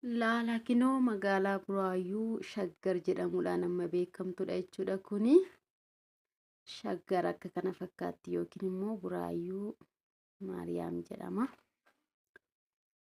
Laala kinoo magaalaa Buraayyuu Shaggar jedhamuudhaan amma beekamtudha jechuudha kuni. Shaggar akka kana fakkaatti yookiin immoo Buraayyuu Maariyaam jedhama.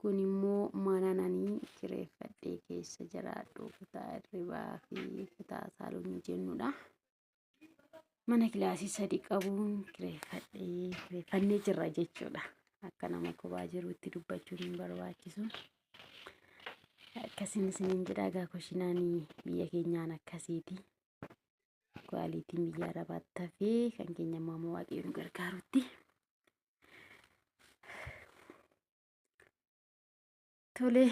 Kun immoo mana nanii kireeffadhee keessa jiraadhu kutaa hirribaa fi kutaa saalonii jennudha. Mana kilaasii 3 qabuun kireeffadhee kireeffannee jirra jechuudha. Akka nama kophaa jirutti dubbachuun hin barbaachisu. Akkasiin isiniin jedha egaa kushinaan biyya keenyaan akkasiiti. Kwaalitiin biyya arabaatti hafee kan keenya immoo amma waaqayyo nu gargaarutti. Tole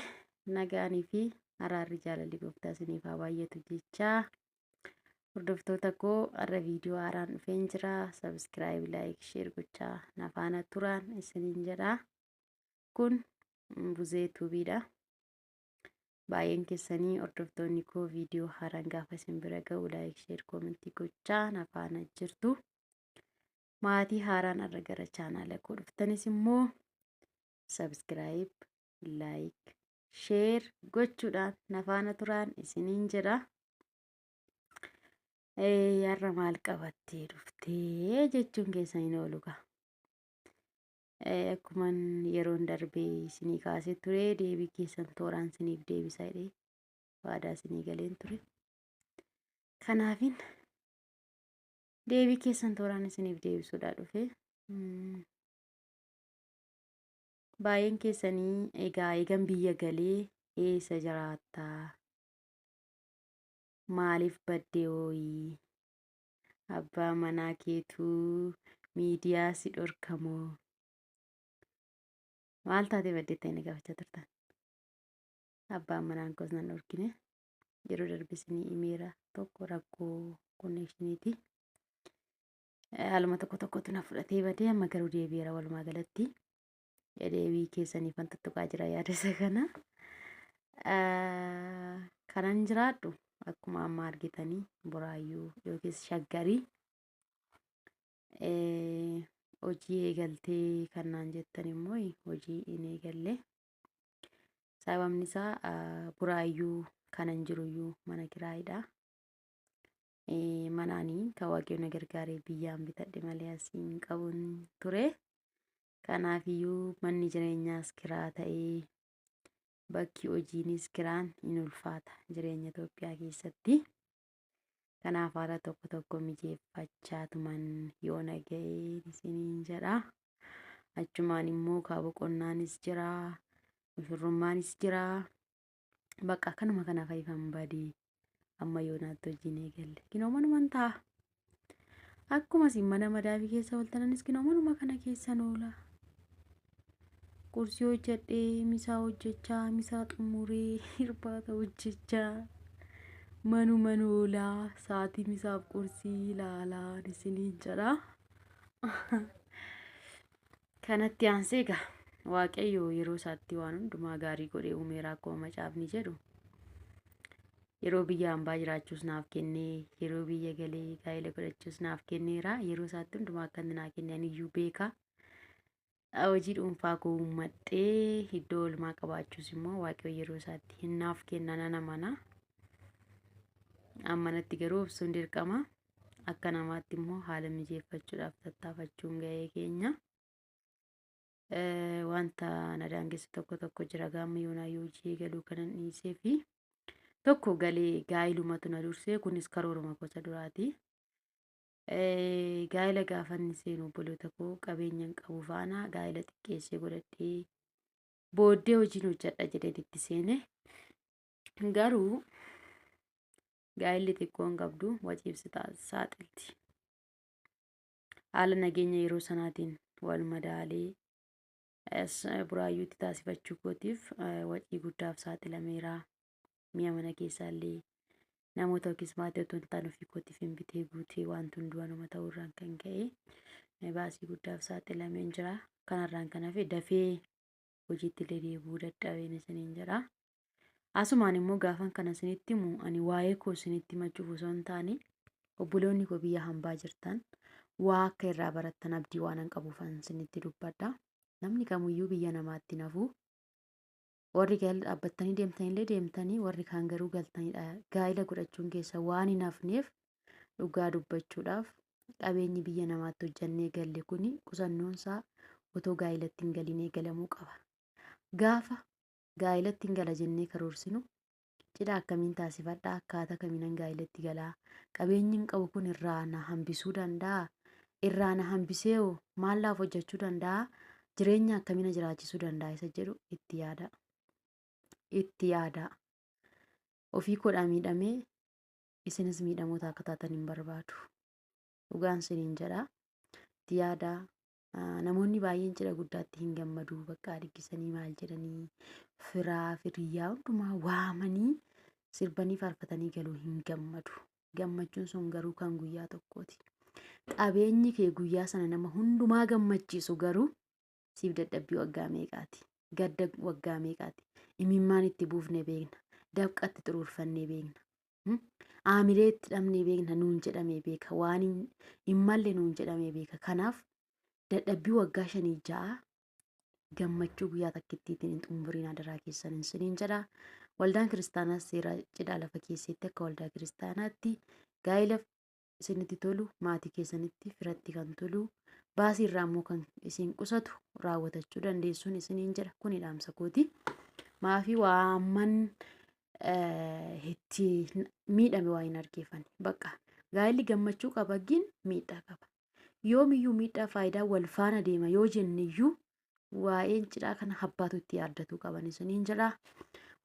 nagaanii fi araarri jaalalli gooftaa isiniif haa baay'atu jechaa hordoftoota koo har'a viidiyoo haaraan dhufeen jira. Sabiskiraayib, laayik, sheer gochaa na faana turaan isiniin jedha. Kun Buzee Tuubiidha. Baay'een keessanii hordoftoonni koo viidiyoo haaraan gaafa isin bira ga'u laayik, sheer, koomentii gochaa na faana jirtu. Maatii haaraan har'a gara chaanaala koo dhuftanis immoo subscribe, like, share gochuudhaan na faana turaan isiniin jedha. Har'a maal qabattee dhuftee jechuun keessan hin oolu gaa. Akkuman yeroon darbee isinii kaasee ture deebii keessan tooraan isiniif deebisa jedhee waadaa isinii galeen ture. Kanaafin deebii keessan tooraan isiniif deebisuudhaa dhufe. Baay'een keessanii egaa eegan biyya galee eessa jiraattaa? Maaliif badde hooyi? Abbaa manaa keetuu miidiyaa si dhorkamoo? Maal taatee baddeetta inni gaafachaa turtan? Abbaan manaan koos nan dhorkine. Yeroo darbe isinii himeera tokko rakkoo konneekshiniiti. Haaluma tokko tokkotu na fudhatee badee amma garuu deebi'eera walumaa galatti. Deebii keessaniifan tuttuqaa jira yaada isa kana. Kanan jiraadhu akkuma amma argitanii Buraayyuu yookiis Shaggarii. Hojii eegaltee kan naan jettan immoo hojii hin eegalle. Sababni isaa Buraayyuu kanan jiruyyuu mana kiraayidha. Mana ani kan waaqayyo na gargaaree biyyaan bitadhe malee asii hin qabun ture. Kanaafiyyuu manni jireenyaas kiraa ta'ee bakki hojiinis kiraan hin ulfaata jireenya Itoophiyaa keessatti. Kanaaf haala tokko tokko mijeeffachaatuman yoona ga'een isiniin jedha. Achumaan immoo kaa boqonnaanis jira, mushurrummaanis jira. Bakka akkanuma kana fayyifan badee amma yoonaatti hojiin eegalle. Kinoo manuman ta'a. Akkuma isin mana madaamii keessa ooltananis kinoo manuma kana keessan oola. Qursii hojjedhee, misaa hojjechaa, misaa xumuree, irbaata hojjechaa, manuman oolaa, sa'aatii misaaf qursii ilaalaa isiniin jedha. Kanatti aansee egaa Waaqayyo yeroo isaatti waan hundumaa gaarii godhee uumeera akkuma macaafni jedhu. Yeroo biyya hambaa jiraachuus naaf kennee, yeroo biyya galee gaa'ela godhachuus naaf kenneera. Yeroo isaatti hundumaa akka inni naa kenne aniyyuu beeka. Hojii dhuunfaa koo uummadhee iddoo oolmaa qabaachuus immoo Waaqayyo yeroo isaatti hin naaf kenna nan amana. Ammanatti garuu obsuun dirqama. Akka namaatti immoo haala mijeeffachuudhaaf tattaafachuun ga'ee keenya. Wanta na daangessu tokko tokko jira gaamma yoonaa yoo hojii eegaluu kanan dhiisee fi tokko galee gaa'ilumatu na dursee kunis karooruma gosa duraati. Gaa'ila gaafa inni seenu obboloota koo qabeenya hin qabu faana gaa'ila xiqqeessee godhadhee booddee hojiin hojjedha jedheen itti seene. Garuu gaa'illi xiqqoo hin qabdu waciif si saaxilti. Haala nageenya yeroo sanaatiin wal madaalee Buraayyuutti taasifachuu kootiif wacii guddaaf saaxilameera. Mi'a mana keessaallee namoota yookiis maatii otoo hin taane ofii kootiif hin bitee guutee wanti hunduu anuma ta'uurraan kan ka'e baasii guddaaf saaxilameen jira. Kanarraan kan hafe dafee hojiitti illee deebi'uu dadhabeen isiniin jedha. Asumaan immoo gaafan kana isinitti himu ani waa'ee koo isinitti himachuuf osoo hin taane obboloonni koo biyya hambaa jirtan waa akka irraa barattan abdii waanan qabuufan isinitti dubbadha. Namni kamiyyuu biyya namaatti hin hafu. Warri gaa'ela dhaabbattanii deemtanillee deemtanii, warri kaan garuu galtanidha. Gaa'ela godhachuun keessa waan hin hafneef, dhugaa dubbachuudhaaf, qabeenyi biyya namaatti hojjannee galle kuni qusannoonsaa otoo gaa'elatti hin galiin eegalamuu qaba. Gaafa gaa'elatti hin gala jennee karoorsinu, cidha akkamiin taasifadhaa, akkaataa kamiinan gaa'elatti galaa, qabeenyi hin qabu kun irraa na hambisuu danda'a, irraa na hambisee hoo maal naaf hojjechuu danda'a, jireenya akkamii na jiraachisuu danda'a isa jedhu itti yaada. Itti yaada. Ofii koodhaa miidhamee isinis miidhamoota akka taatan hin barbaadu. Dhugaan isiniin jedha. Itti yaada. Namoonni baay'een cidha guddaatti hin gammadu. Bakka diggisanii maal jedhanii firaa firiyyaa hundumaa waamanii sirbanii faarfatanii galuu hin gammadu. Gammachuun sun garuu kan guyyaa tokkooti. Qabeenyi kee guyyaa sana nama hundumaa gammachiisu garuu siif dadhabbii waggaa meeqaati? Gadda waggaa meeqaati? Imimmaan itti buufnee beekna. Dafqatti xuruurfannee beekna. Aamilee itti dhabnee beekna, nuun jedhamee beeka. Waan hin malle nuun jedhamee beeka. Kanaaf dadhabbii waggaa 5, 6 gammachuu guyyaa takkittiitiin hin xumuriin adaraa keessan isiniin jedha. Waldaan kiristaanaas seera cidhaa lafa keessatti akka waldaa kiristaanaatti gaa'ela isinitti tolu, maatii keessanitti firatti kan tolu, baasii irraa immoo kan isin qusatu raawwatachuu dandeessuun isiniin jedha. Kuni dhaamsa kooti. Maafii waamman itti miidhame waa hin argeeffan. Bakka gaa'elli gammachuu qaba, gin miidhaa qaba. Yoomiyyuu miidhaa faayidaa wal faana deema yoo jenniyyuu, waa'een cidhaa kana abbaatu itti yaaddatuu qaban isiniin jedha.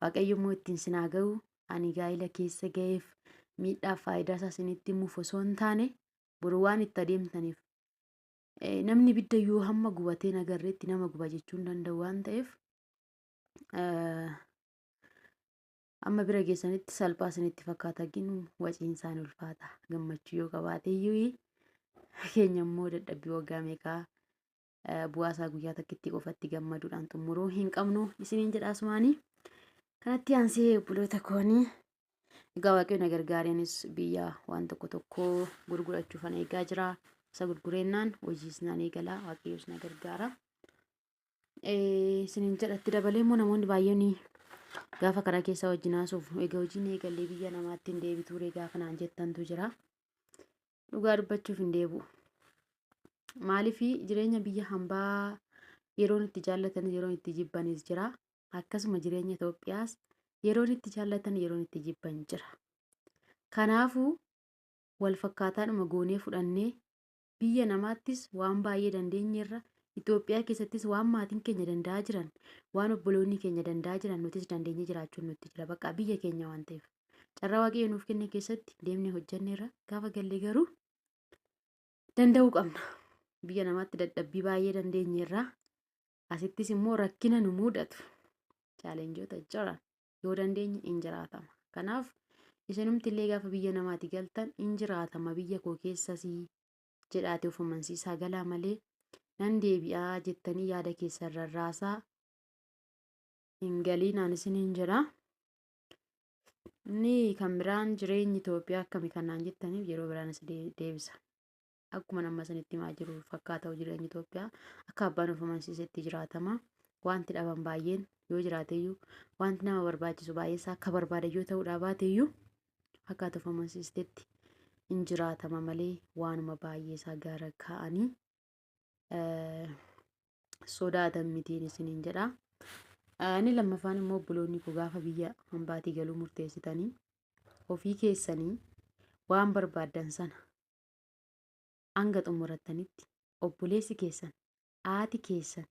Waaqayyo immoo ittiin sinaa ga'u. Ani gaa'ela keessa ga'eef miidhaa faayidaa isaa isinitti himuuf osoo hin taane, boru waan itti adeemtaniif, namni ibidda yoo hamma gubatee nagarreetti nama guba jechuu hin danda'u waan ta'eef, amma bira geessanitti salphaa isinitti fakkaata, ginu waciin isaan ulfaata. Gammachuu yoo qabaate iyyuu, keenya immoo dadhabbii waggaa meeqaa bu'aa isaa guyyaa takkitti qofatti gammaduudhaan xumuruu hin qabnu isiniin jedha asumaanii. Kanatti aansee, obboloota koonii, egaa Waaqayyo na gargaareenis biyya waan tokko tokko gurgurachuufan eegaa jira. Isa gurgureennaan hojiis nan eegala, Waaqayyos na gargaara. Isiniin jedhatti dabalee immoo, namoonni baay'een gaafa karaa keessa wajjin haasuuf, egaa hojiin eegallee biyya namaatti hin deebituu gaafa naan jettantu jira. Dhugaa dubbachuuf hin deebi'u. Maaliif? Jireenya biyya hambaa yeroon itti jaallatan, yeroon itti jibbanis jira. Akkasuma jireenya Itoophiyaas yeroon itti jaallatan, yeroon itti jibban jira. Kanaafuu wal fakkaataadhuma goonee fudhannee, biyya namaattis waan baay'ee dandeenyeerra, Itoophiyaa keessattis waan maatiin keenya danda'aa jiran, waan obboloonni keenya danda'aa jiran nutis dandeenyee jiraachuun nutti jira. Bakka biyya keenya waan ta'eef. Carraa Waaqayyo nuuf kenne keessatti deemnee hojjenneerra, gaafa gallee garuu danda'uu qabna. Biyya namaatti dadhabbii baay'ee dandeenyeerra. Asittis immoo rakkina nu mudatu. Challengeoota jiran yoo dandeenye hin jiraatama. Kanaaf isinumti illee gaafa biyya namaatti galtan, hin jiraatama biyya koo keessasii jedhaatee of amansiisaa galaa malee, nan deebi'aa jettanii yaada keessan rarraasaa hin galiinaan isiniin jedha. Inni kan biraan, jireenyi Itoophiyaa akkami kan naan jettaniif yeroo biraan as deebisa. Akkuma nama isinitti himaa jiru fakkaata, jireenyi Itoophiyaa akka abbaan of amansiisetti jiraatama. Wanti dhaban baay'een yoo jiraateyyuu, wanti nama barbaachisu baay'eesaa akka barbaadan yoo ta'uudhaa baateyyuu, akka ati of amansiistetti hin jiraatama malee waanuma baay'eesaa gaara kaa'anii sodaatan mitiin isiniin jedha. Inni lammaffaan immoo, obboloonni koo, gaafa biyya hambaatii galuu murteessitanii ofii keessanii waan barbaaddan sana hanga xumurattanitti, obboleessi keessan, haati keessan,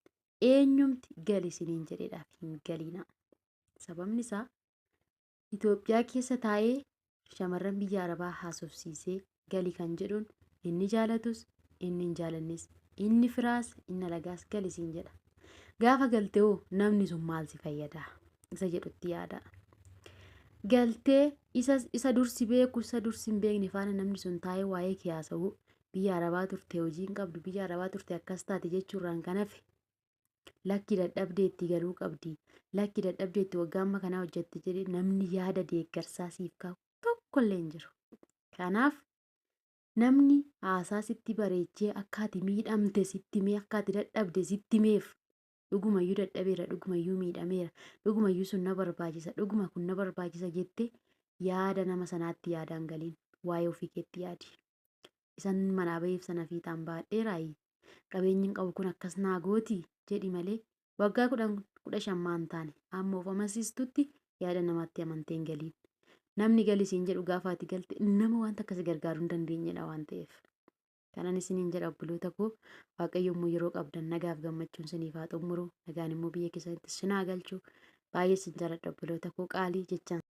eenyumti gali isiniin jedheedhaaf hin galiina. Sababni isaa, Itoophiyaa keessa taa'ee shamarran biyya Arabaa haasofsiisee gali kan jedhuun, inni jaalatus inni hin jaalannes, inni firaas inni alagaas gali siin jedha. Gaafa galte hoo namni sun maal si fayyada isa jedhutti yaada. Galtee isa dursi beeku, isa dursi hin beekne faana namni sun taa'ee waa'ee kee haasa'u, biyya Arabaa turte, hojii hin qabdu, biyya Arabaa turte, akkas taate jechuurraan kan hafe, lakki dadhabdee itti galuu qabdi, lakki dadhabdee itti waggaa amma kanaa hojjette jedhee namni yaada deeggarsaa siif kaa'u tokkollee hin jiru. Kanaaf namni haasaa sitti bareechee akka ati miidhamte sitti himee, akka ati dadhabde sitti himeef Dhugumayyuu dadhabeera, dhugumayyuu miidhameera, dhugumayyuu sun na barbaachisa, dhuguma kun na barbaachisa jettee yaada nama sanaatti yaadaan galiin waa'ee ofii keetti yaadi. Isan manaa ba'eef sana fiixaan baadheeraayi. Qabeenyi hin qabu kun akkas naa gooti jedhi malee waggaa 10 15 maan taane amma of amansiistutti yaada namaatti amantee hin galiin. Namni gali siin jedhu gaafa ati galte nama wanta akkasi gargaaruu hin dandeenyedha waan ta'eef. Kanan isiniin jedha, obboloota koo, Waaqayyo immoo yeroo qabdan nagaaf gammachuun isiniif haa xumuru. Nagaan immoo biyya keessanitti isin haa galchu. Baay'ee isin jaalladha, obboloota koo qaalii jechaan.